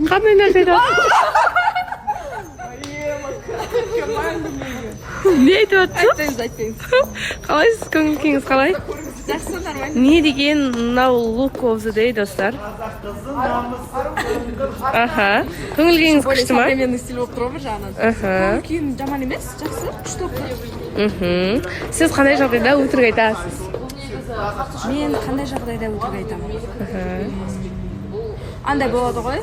Қандай нәрсе айтып, не айтып жатсыз? Айтпаймыз, айтпаймыз. Қалайсыз, көңіл күйіңіз қалай? Жақсы, нормально. Не деген мынау look of the day, достар? Аха, көңіл күйіңіз күшті ма? Современный стиль болып тұр ғой бір жағынан. Көңіл күйім жаман емес, жақсы, күшті болып тұр. Сіз қандай жағдайда өтірік айтасыз? Мен қандай жағдайда өтірік айтамын? Андай болады ғой,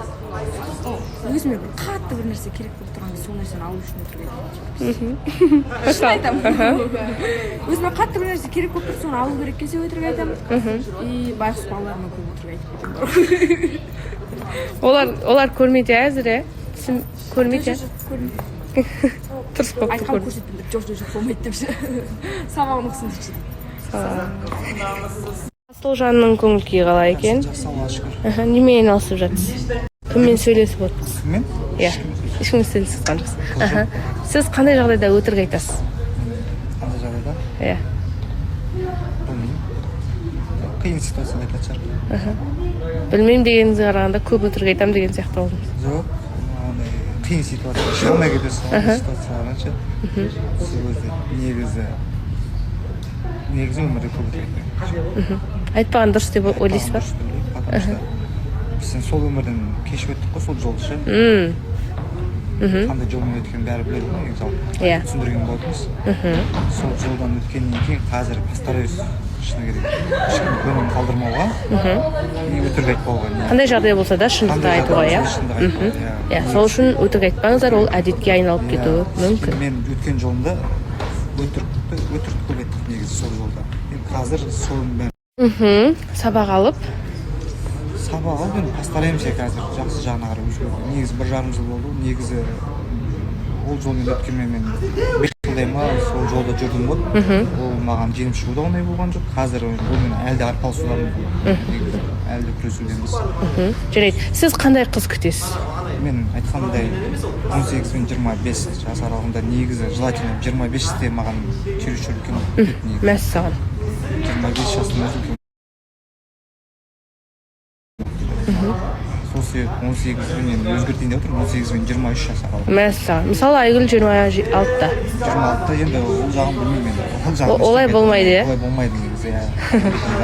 өзіме бір қатты бір нәрсе керек болып тұрған кезде, сол нәрсені алу үшін өтірік айтамын. Шын айтамын, өзіме қатты бір нәрсе керек болып тұр, соны алу керек келсе, өтірік айтамын. И байғұс балаларыма көп өтірік айтып кетемін. Олар көрмейді, иә, әзір, иә? Көрмейді, иә? Көрмейді. Дұрыс болыпты. Айтқанын Көрмейді. Көрсетпеймін деп, жоқ, жоқ, жоқ, болмайды деп ше, сабағын оқысын деп ше. Асылжанның көңіл күйі қалай екен? Жақсы, Аллаға шүкір. Аха, немен айналысып жатсыз, кіммен сөйлесіп отырсыз? Кіммен? Иә, ешкіммен сөйлесіп жатқан жоқсыз. Аха, сіз қандай жағдайда өтірік айтасыз? Қандай жағдайда? Иә. Білмеймін, қиын ситуацияда айтатын шығармын. Білмеймін дегеніңізге қарағанда, көп өтірік айтамын деген сияқты болдыңыз. Жоқ, андай қиын ситуация, шыға алмай кетесің ғой ондай ситуациялардан ше. Сол кезде негізі өмірде көп өтірік айтпаймын. Айтпаған дұрыс деп ойлайсыз ба? Дұрыс деп ойлаймын, потому что біз сен сол өмірден кешіп өттік қой, сол жолды ше. Қандай жолмен өткенін бәрі біледі ғой негізі, жалпы. Түсіндірген болатынбыз. Сол жолдан өткеннен кейін қазір постараюсь, шыны керек, ешкім көңілін қалдырмауға и өтірік айтпауға негізі. Қандай жағдай болса да, шындықты Қандай айтуға, жағдай иә? болса да, шындық айтуға, иә. Иә, сол үшін өтірік айтпаңыздар, ол әдетке айналып кетуі мүмкін. Мен өткен жолымда өтірік көп айттық негізі сол жолда. Енді қазір соның бәрін Сабақ алып. Сабақ алып, енді постараемся қазір жақсы жағына қарай өзгеруге. Негізі 1,5 жыл болды. Негізі ол жолмен өткенмен мен 5 жылдай ма сол жолда жүрдім ғой. Ол маған жеңіп шығу да оңай болған жоқ. Қазір онымен әлі де арпалысудамын, негізі әлі де күресудеміз. Жарайды, сіз қандай қыз күтесіз? Мен айтқандай, 18 бен 25 жас аралығында негізі, желательно 25-те маған чересчур үлкен болып кетеді негізі. Мәссаған. 25 жастың өзі үлкен болып кетеді. Сол себепті 18 бен, енді өзгертейін деп отырмын, 18 бен 23 жас аралығы. Мәссаған, мысалы, Айгүл 26-да. 26-да, енді ол жағын білмеймін енді, ол жағын Олай ештеңе болмайды, иә? Олай болмайды негізі, иә.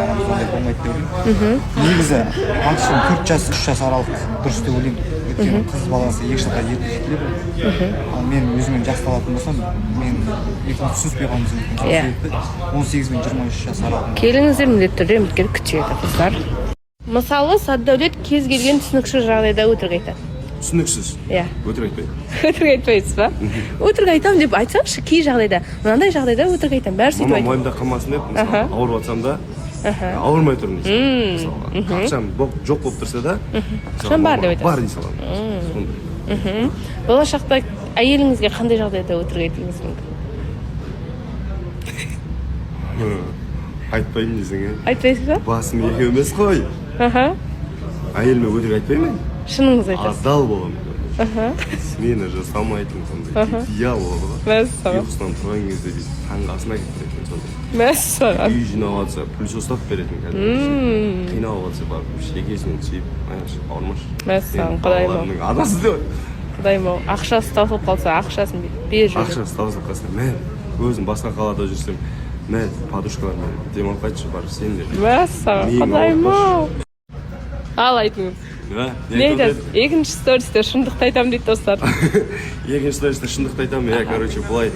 Арамызда ондай болмайды деп ойлаймын. Негізі максимум 4 жас, 3 жас аралық дұрыс деп ойлаймын, өйткені қыз баласы 2 жылға ерте жетіледі. Ал мен өзімен жақсы алатын болсам, мен ертең түсініспей қалуымыз мүмкін. Сол себепті 18 бен 23 жас аралығында. Келіңіздер, міндетті түрде үміткер күтеді, қыздар. Мысалы, Саддәулет кез келген түсініксіз жағдайда өтірік айтады. Түсініксіз? Иә. Өтірік айтпаймын. Өтірік айтпайсыз ба? Өтірік айтамын деп айтсаңызшы. Кей жағдайда, мынандай жағдайда өтірік айтамын, бәрі сөйтіп Мамам айтады. уайымдап қалмасын деп, мысалы, ауырып жатсам да, ауырмай тұрмын дей саламын. Мысалға, ақшам жоқ болып тұрса да, мысалы, Ақшам бар мама, деп айтасыз. Бар дей саламын сондай. Болашақта әйеліңізге қандай жағдайда өтірік айтуыңыз мүмкін? Айтпаймын десең, иә? Айтпайсыз ба? Басым екеу емес қой. Әйеліме өтірік айтпаймын. Шыныңызды айтасыз. Адал боламын, смена жасамайтын, сондай идеал болады ғой. Мәссаған. Ұйқысынан тұрған кезде бүйтіп таңғы асын әкеліп беретін сондай. Мәссаған. Үй жинап жатса, пылесос ұстап беретін кәдімгі. Қиналып жатса, барып шекесінен сүйіп: «Аяш, ауырмашы». Мәссаған, Мен құдайым ау. балаларымның анасы деп. Құдайым ау, ақшасы таусылып қалса, ақшасын беріп жібереді. Ақшасы таусылып қалса, мә, өзім басқа қалада жүрсем, мә, подружкалармен демалып қайтшы, барып сен де. Мәссаған. Миың Құдайым ау. ауыртпашы. Ал айтыңыз. Да, Не айтасыз? Екінші стористе шындықты айтамын дейді, достар. Екінші стористе шындықты айтамын, иә. Короче, былай,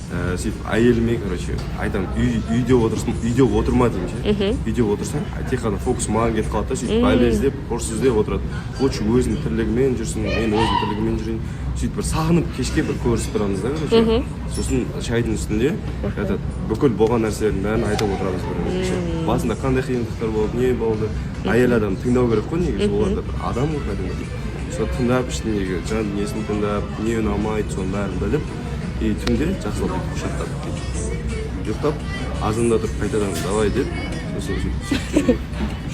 сөйтіп әйеліме, короче, айтамын: үй үйде отырсын, үйде отырма деймін ше. Үйде отырсаң, тек қана фокус маған кетіп қалады да, сөйтіп бәле іздеп, ұрыс іздеп отырады. Лучше өзінің тірлігімен жүрсін, мен өзімнің тірлігіммен жүрейін. Сөйтіп бір сағынып, кешке бір көрісіп тұрамыз да, короче. Сосын шайдың үстінде этот бүкіл болған нәрселердің бәрін айтып отырамыз бір бірімізге ше. Басында қандай қиындықтар болды, не болды. Әйел адам тыңдау керек қой негізі, олар да бір адам ғой кәдімгідей. Сол тыңдап, ішіндегі жан дүниесін тыңдап, не ұнамайды, соның бәрін біліп, и түнде жақсылап бүйтіп құшақтап, бүйтіп ұйықтап, азанда тұрып, қайтадан давай деп, сосын сөйтіп.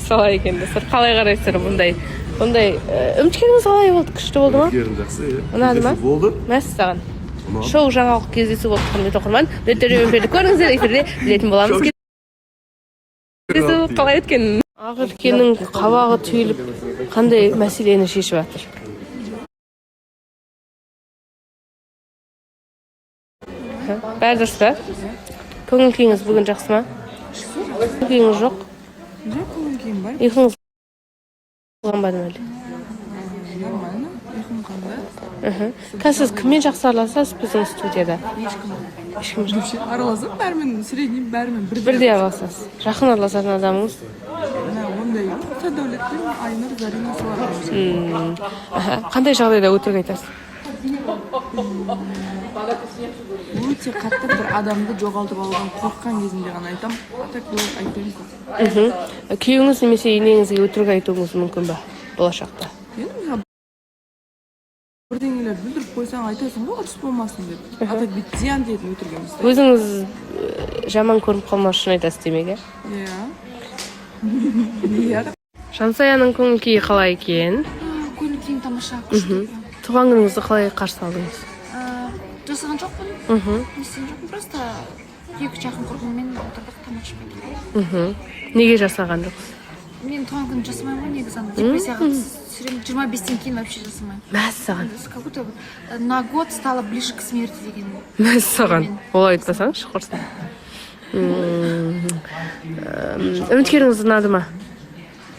Солай екен, достар. Қалай қарайсыздар бұндай үміткеріңіз қалай болды, күшті болды ма? Үміткерім жақсы, иә. Ұнады ма? Кездесу болды. Мәссаған. Ұнады. Шоу жаңалық кездесу болды, құрметті оқырман. Міндетті түрде эфирді көріңіздер, эфирде білетін боламыз кездесу қалай өткенін. Ақеркенің қабағы түйіліп, қандай мәселені шешіп жатыр? Бәрі дұрыс па? Көңіл күйіңіз бүгін жақсы ма? Көңіл күйіңіз жоқ? Жоқ, көңіл күйім бар. Ұйқыңыз қанбады ма әлі? Нормально, ұйқым қанды. Қазір сіз кіммен жақсы араласасыз біздің студияда? Ешкім жоқ. Вообще араласамын бәрімен, средний, бәрімен бірдей. Бірдей араласасыз. Жақын араласатын адамыңыз? Мә, ондай жоқ. Сәдәулетпен, Айнұр, Зарина, солар араласамын. Қандай жағдайда өтірік айтасыз? Өте қатты бір адамды жоғалтып алудан қорыққан кезімде ғана айтамын, а так былай айтпаймын көп. Күйеуіңіз немесе енеңізге өтірік айтуыңыз мүмкін ба болашақта? Енді, мысалы, бірдеңелер бүлдіріп қойсаң, айтасың ғой, ұрыс болмасын деп. А так бүйтіп зиян тиетін өтірік емес та. Өзіңіз жаман көрініп қалмас үшін айтасыз демек, иә? Иә. Жансаяның көңіл күйі қалай екен? Көңіл күйім тамаша, күшті. Туған күніңізді қалай қарсы алдыңыз? Жасаған жоқпын, не істеген жоқпын, просто екі жақын құрбыммен отырдық, тамақ ішіп кеттік. Неге жасаған жоқсыз? Мен туған күн жасамаймын ғой негізі, ана депрессияға түсіремін, 25-тен кейін вообще жасамаймын. Мәссаған! Как будто на год стала ближе к смерти деген. Мәссаған, олай айтпасаңызшы, құрсын. Үміткеріңіз ұнады ма?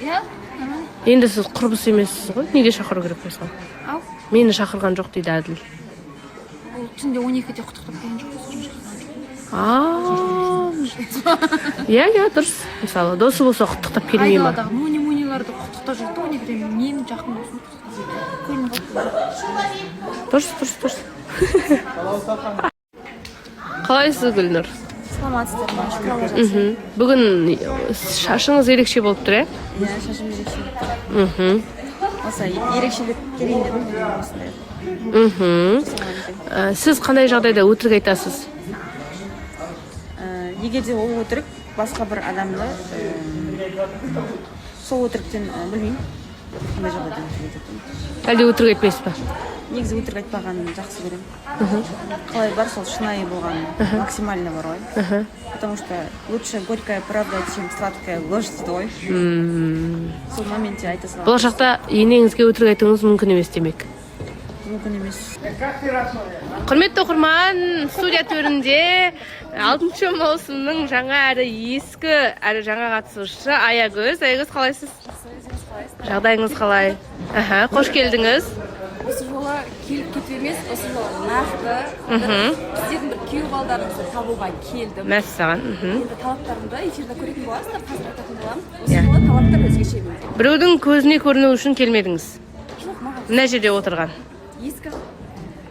Иә, нормально. Енді сіз құрбысы емессіз ғой, неге шақыру керек болса? Ау. Мені шақырған жоқ дейді Әділ. Ол түнде 12-де құттықтап келген жоқ, сол үшін шақырған жоқ. А, иә, дұрыс. Мысалы, досы болса, құттықтап келмей ма? Айдаладағы муни муниларды құттықтап жүрді 12-де, менің жақын досым құттықтап жүрді, көрініп қалды. Дұрыс. Қалайсыз, Гүлнұр? Саламатсыздар ма? Шүкір, Алла, жақсы. Бүгін шашыңыз ерекше болып тұр, иә? Иә, шашым ерекше. Осы ерекшелік келейін дедім бүгін осындай. Сіз қандай жағдайда өтірік айтасыз? Егер де ол өтірік басқа бір адамды сол өтіріктен, білмеймін, қандай жағдайда өтірік айтатынын. Әлде өтірік айтпайсыз ба? Негізі өтірік айтпағанын жақсы көремін. Қалай бар, сол шынайы болған максимально бар ғой, потому что лучше горькая правда, чем сладкая ложь дейді ғой. Сол моментте айта саламын. Болашақта енеңізге өтірік айтуыңыз мүмкін емес демек? Мүмкін емес. Құрметті оқырман, студия төрінде 6 маусымның жаңа әрі ескі, әрі жаңа қатысушысы Аягөз. Аягөз, қалайсыз? Жағдайыңыз қалай? Аха, қош келдіңіз. Осы жолы келіп кету емес, осы жолы нақты бір сіздердің бір күйеу балдарыңызды табуға келдім. Мәссаған! Енді талаптарымды эфирде көретін боласыздар, қазір айтатын боламын. Осы жолы талаптар өзгеше менде. Біреудің көзіне көріну үшін келмедіңіз? Жоқ, маған Мына жерде отырған ескі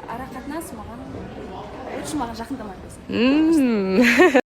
ара қатынас маған, лучше маған жақындамай қойсын.